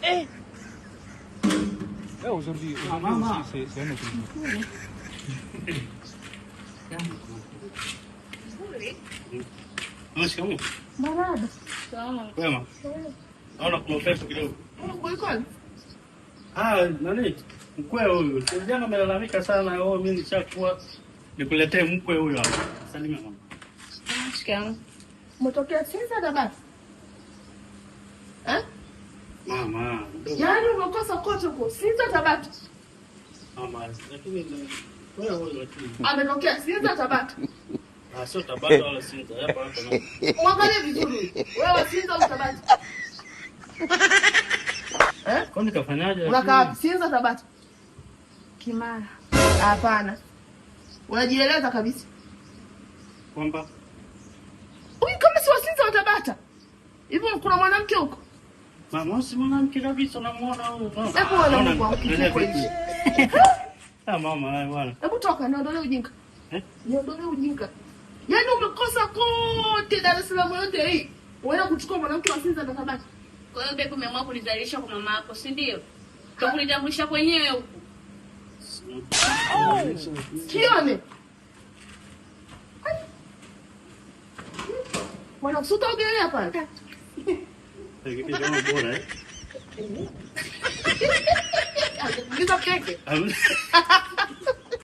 Eh. Ouais, aujourd'hui, Ah, aujourd'hui maman. Aussi, c'est un autre jour. Mama, shikamoo. Marahaba. Kwema. Naona kuna upepo kidogo. Kulikoni? Ah, nani? Mkwe huyu. Jana amelalamika sana, oh, mimi nishakuwa nikuletee mkwe huyu hapa. Salimia mama. Shikamoo. Umetokea Sinza Tabata? Eh? Mama, mdogo. Yaani umekosa kote huko. Sinza Tabata. Mama, lakini wewe huyu lakini. Ametokea Sinza Tabata. Ah, sio Tabata wala Sinza. Hapa hapa. Mwangalie vizuri. Wewe Sinza au Tabata? Eh? Kwani kafanyaje? Unakaa wapi? Sinza Tabata? Kimara. Hapana. Unajieleza kabisa. Kwamba Huyu kama si wa Sinza wa Tabata. Hivyo kuna mwanamke huko? Mama, si mwanamke kabisa, namuona huyu. Hebu ona Mungu wangu kituko hichi. Ah, mama, haya bwana. Hebu toka niondolee ujinga. Eh? Niondolee ujinga. Yaani umekosa kote Dar es Salaam yote hii. Unaenda kuchukua mwanamke wa Sinza na Tabata. Kwa hiyo babe, umeamua kunizalisha kwa mama yako, si ndio? Ndio kunitambulisha kwenyewe huku. Kione. Mwana utaogelea pale. Kipindi kama bora eh. Ingiza keke.